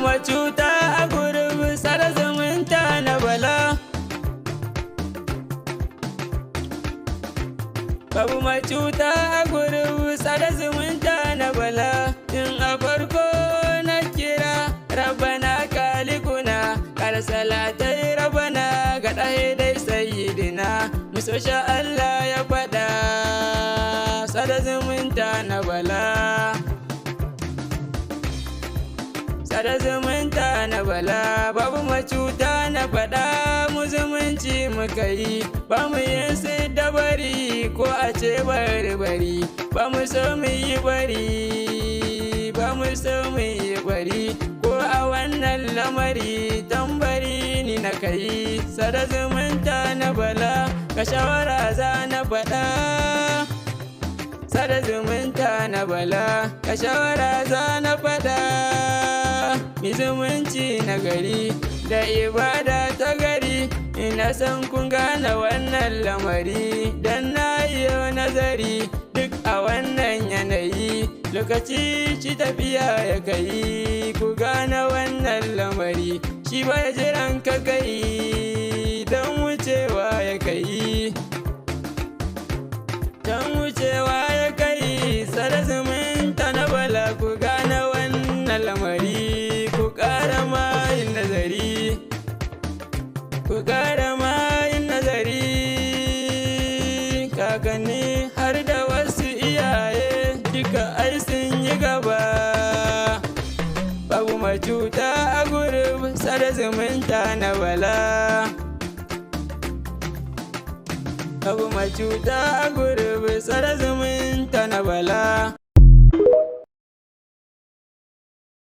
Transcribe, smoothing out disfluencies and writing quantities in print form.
Macuta a gurin sada zumunta na bala. Babu macuta a gurin sada zumunta na bala. Tun a farko na kira Rabbana kalikuna, kar salatai Rabbana ga ɗaya dai sayyidina. Muso sha Allah ya faɗa, sada zumunta na bala. Sada zumunta na bala, babu macuta na faɗa, mu zumunci muka yi, ba mu yin su dabari ko a ce bari bari, ba mu so mu yi bari, ba mu so mu yi bari, ko a wannan lamari tambari ni na kai. Sada zumunta na bala, ka shawara za na faɗa. Sada zumunta na bala, ka shawara za na faɗa. Mi zumunci na gari da ibada ta gari, ina san kun gane wannan lamari, dan na yi nazari duk a wannan yanayi, lokaci shi tafiya ya kai, ku gane wannan lamari, shi ba jiran ka kai, don wucewa ya kai. Don wucewa ya kai, sada zumunta na bala, ku gane wannan lamari, ku ƙara mayin nazari, ku ƙara mayin nazari. Kakanni har da wasu iyaye duka ai sun yi gaba. Babu macuta a gurin sada zumunta na bala. Babu macuta a gurin sada zumunta na bala.